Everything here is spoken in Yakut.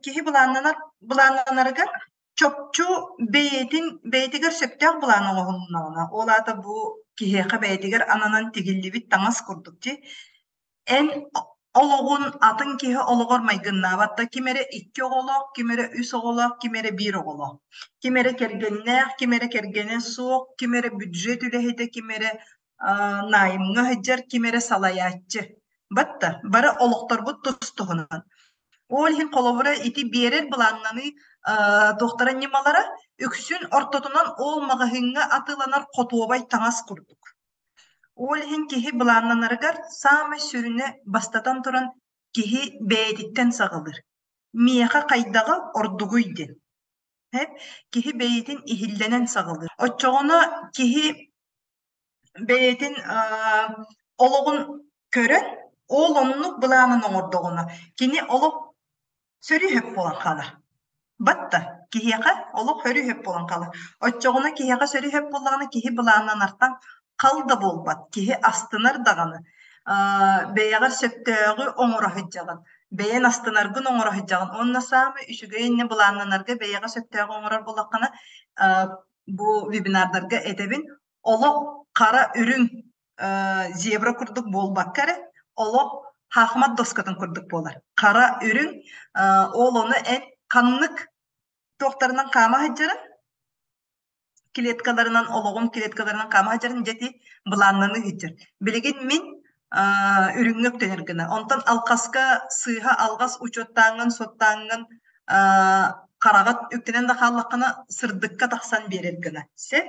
Киһи былааннанар былааннанарыгар чопчу бэйэтин бэйэтигэр сөптөөх былаан оҥоһулуннаҕына, ол аата бу киһиэхэ бэйэтигэр ананан тигиллибит таҥас курдук дии. Эн олоҕун атын киһи олоҕор майгыннаабат да ким эрэ икки оҕолоох, ким эрэ үс оҕолоох, ким эрэ биир оҕолоох. Ким эрэ кэргэннээх, ким эрэ кэргэнэ суох, ким эрэ бюджет үлэһитэ, ким эрэ найымҥа сылдьар, ким эрэ салайааччы. Батта бары олохторбут тус-туһунан. Ол иһин холобура ити биэрэр былааннаныы туохтара ньымалара үксүн ортотунан ол маҕаһыыҥҥа атыыланар хотуобай таҥас курдук. Ол иһин киһи былааннанарыгар саамай сүрүнэ бастатан туран киһи бэйэтиттэн саҕалыыр. Миэхэ хайдаҕа ордугуй диэн. Киһи бэйэтин иһиллэнэн саҕалыыр. Оччоҕуна киһи бэйэтин олоҕун көрөн, ол оннук былаанын оҥордоҕуна, кини олох сөрү-сөп буолан хаалар. Батта киһиэхэ олох сөрү-сөп буолан хаалар. Оччоҕуна киһиэхэ сөрү-сөп буоллаҕына, киһи былааннанартан хал да буолбат, киһи астынар даҕаны. Бэйэҕэр сөптөөҕү оҥоро сылдьаҕын, бэйэн астынаргын оҥоро сылдьаҕын. Уонна саамай үчүгэй инньэ былааннанарга бэйэҕэ сөптөөҕү оҥорор буоллаххына, бу вебинардарга этэбин, олох хара үрүҥ зебра курдук буолбакка эрэ, олох хаахмат доскатын курдук буолар. Хара үрүҥ ол ону эн ханнык туохтарынан хаама сылдьарын, клеткаларынан олоҕум клеткаларынан хаама сылдьарын дьэ ити былааннаныы сылдьар. Билигин мин үрүҥҥэ үктэнэр гына. Онтон алҕаска сыыһа алҕас учуоттааҥҥын, суоттааҥҥын хараҕа үктэнэн да хааллаххына сырдыкка тахсан биэрэр гына. Сөп?